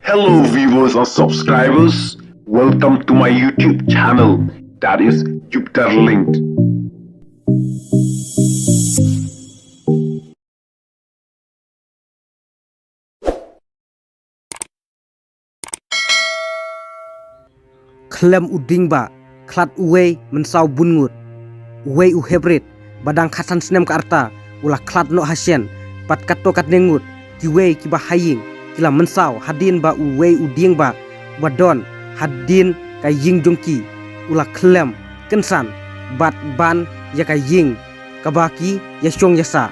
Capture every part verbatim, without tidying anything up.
Hello viewers and subscribers, welcome to my YouTube channel, that is Jupiter Linked. Khlem u dieng ba khlad uwei mynsaw bun ngut. Uwei u heprit ba dang khatsan snem ka rta u la khlad noh hashen, bad katto katne ngut kiwei kiba ha ïing ki la mynsaw hadien ba uwei u dieng ba uba don hadien ka ïing jong ki u la khlem kynsan bad ban ïa ka ïing kaba ki ïashong ïasah.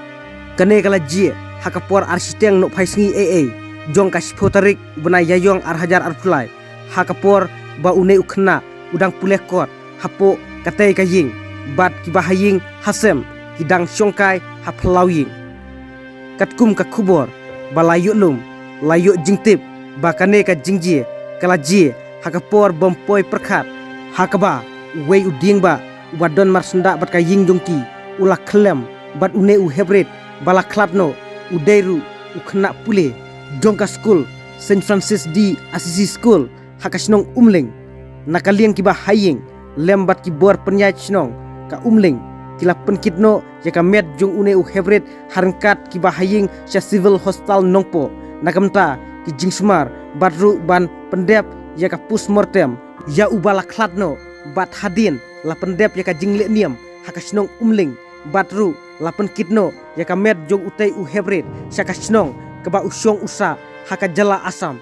Kane ka la jia ha ka por ar shiteng nohphai sngi ei ei jong ka shiphew tarik u bnai Ïaïong ar hajar arphew lai, ha ka por ba une u khynnah u dang pule kot hapoh katei ka ïing, bad kiba ha ïing ha sem ki dang shongkai ha phyllaw ïing. Katkum ka khubor ba la ïoh lum, la ïoh jingtip ba kane ka jingjia ka la jia ha ka por bym poi pyrkhat, ha kaba uwei u dieng ba uba don marsyndah bad ka ïing jong ki u la khlem bad une u heprit ba la khlad noh u dei ruh u khynnah pule jong ka skul Saint Francis de Assisi School ha ka shnong Umling. Na ka liang kiba ha ïing lem bad ki bor pynïaid shnong ka Umling ki la pynkit noh ïa ka met jong une u heprit ha ryngkat kiba ha ïing sha Civil Hospital Nongpoh na ka bynta ki jingsumar bad ruh ban pyndep ïa ka postmortem ïa uba la khlad noh, bad hadien la pyndep ïa ka jingleh niam ha ka shnong Umling, bad ruh la pynkit noh ïa ka met jong utei u heprit sha ka shnong kaba u shong u sah ha ka jylla Assam.